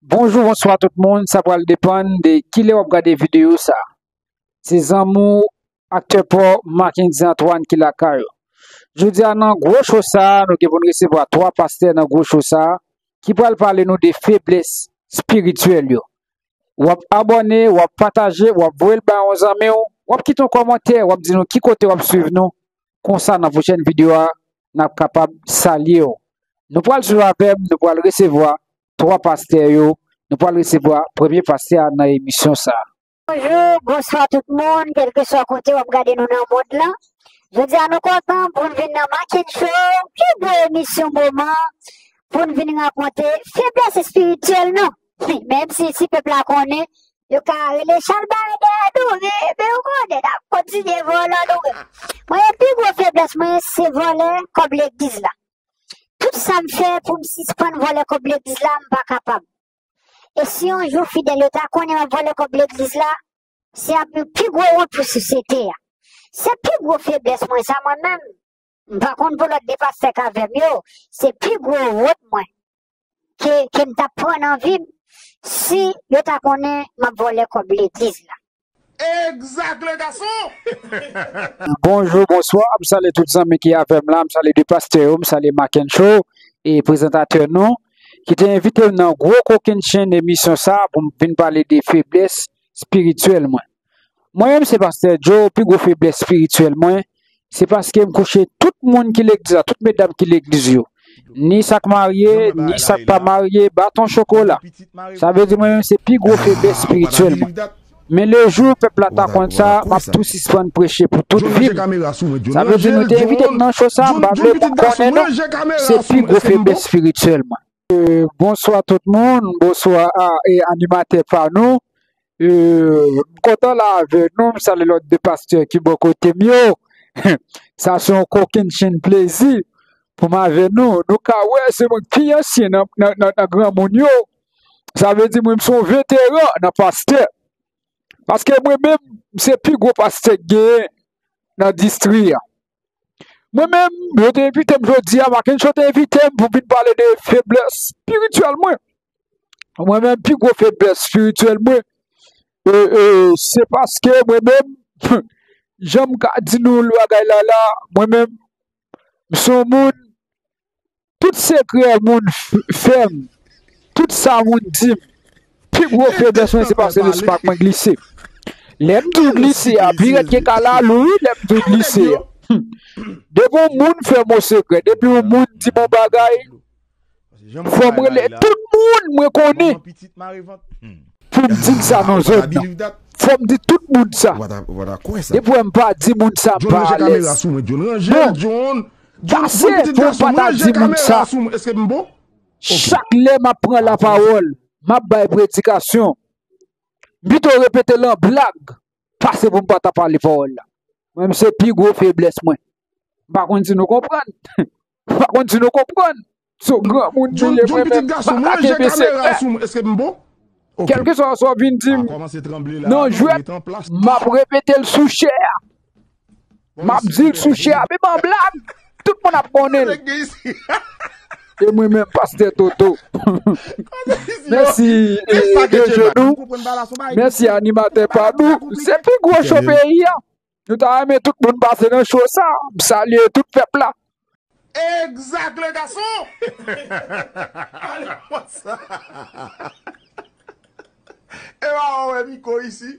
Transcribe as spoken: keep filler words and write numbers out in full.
Bonjou, bonswa tout moun. Sa pral depann de kilè w ap gade videyo sa. Se zanmi w, aktè pa w, Mackendy Antoine ki lakay ou. Jodi a nan gwo cho sa, nou gen pou n resevwa twa pastè nan gwo cho sa, ki pral pale nou de feblès espirityèl yo. W ap abòne, w ap pataje, w ap voye l bay yon zanmi w, w ap kite yon kòmantè, w ap di nou ki kote w ap swiv nou. Konsa nan pwochèn videyo a, n ap kapab salye w. Nou pral swiv avè m, nou pral resevwa twa pastè yo. Nou pral resevwa premye pastè a nan emisyon sa. Bonjou, bonswa tout moun, kèlkeswa kote w ap gade nou nan mond lan. Jodi a nou kontan pou n vin nan Mackendy Show, pi gwo emisyon moman, pou n vin rakonte feblès espirityèl nou. Menm si, si pèp la konnen, yo ka rele chalbare dèyè doure, men yo konnen n ap kontinye vòlò doure. Mwen, pi gwo feblès mwen, se vòlè kòb legliz la. Tout sa m fè pou m sispann vòlè kòb legliz la, m pa kapab. E si yon jou fidèl yo ta konnen m ap vòlè kòb legliz la, se ap yon pi gwo wont pou sosyete a. Se pi gwo feblès mwen sa mwen menm. M pa konn pou lòt de pastè k avè m yo, se pi gwo wont mwen ke, ke m t ap pran nan vi m si yo ta konnen m ap vòlè kòb legliz la. Egzak, le gason! Bonjou, bonswa. M salye tout zanmi ki avè m la. M salye de pastè yo. M salye Mackendy Show e prezantatè nou ki te envite m nan gwo kokennchenn emisyon sa pou m vin pale de feblès espirityèl mwen. Mwen menm se pastè Joe, pi gwo feblès espirityèl mwen, se paske m kouche tout moun ki legliz la, tout medam ki legliz yo. Ni sa k marye, ni sa k pa marye, baton chokola. Sa vle di mwen menm se pi gwo feblès espirityèl mwen. Men le jou pèp la ta konn sa, m ap tou sispann preche pou tout vi m. Sa vle di nou te envite m nan cho sa, m pa vle moun konnen non. Se pi gwo feblès espirityèl mwen. Euh, bonswa tout moun, bonswa a, e animatè pa nou. Euh, m kontan la avè nou, m salye lòt de pastè ki bò kote m yo. Sa se yon kokennchenn plezi pou m avè nou. Nou ka wè se mwen ki pi ansyen nan, nan, nan, nan granmoun yo. Sa vle di mwen m se yon veteran nan pastè. Paske mwen menm, se pi gwo pastè k genyen nan distri a. Mwen menm, yo te envite m jodi a, Mackendy Show te envite m pou vin pale de feblès espirityèl mwen. Mwen menm, pi gwo feblès espirityèl mwen, e, e, se paske mwen menm, jan m ka di nou bagay la la, mwen menm, m se yon moun, tout sekrè moun f-, fè m, tout sa moun di m, pi gwo feblès mwen se paske lespri mwen glise. Lè m di w glise a, pi rèd ke kalalou, wi, lè m di w glise a. Depi yon moun fè m yon sekrè, depi yon moun di m yon bagay, fò m rele tout moun mwen konnen pou m di l sa nan zòn nan. Fò m di tout moun sa. Depi w wè m pa di moun sa, m pa alèz. Bon, pase pou m pa ta di moun sa. Chak lè m ap pran lapawòl, m ap bay predikasyon, m pito repete l an blag pase pou m pa ta pale pawòl la. Mwen, se pi gwo feblès mwen. M pa konn si nou konprann. M pa konn si nou konprann. Se yon granmoun m ye, mwen menm, m pa ka kenbe sekrè. Kèlkeswa sa w vin di m nan jwèt, m ap repete l sou chè a. M ap di l sou chè a, menm an blag, tout moun ap konnen l. E mwen menm, pastè Toto. Mèsi, e, de jenou. Mèsi, animatè pa nou. Se pi gwo cho peyi a. Nou ta renmen tout moun pase nan cho sa. M salye tout pèp la. Egzak, le gason! Ale konsa. E pa wè Miko isi.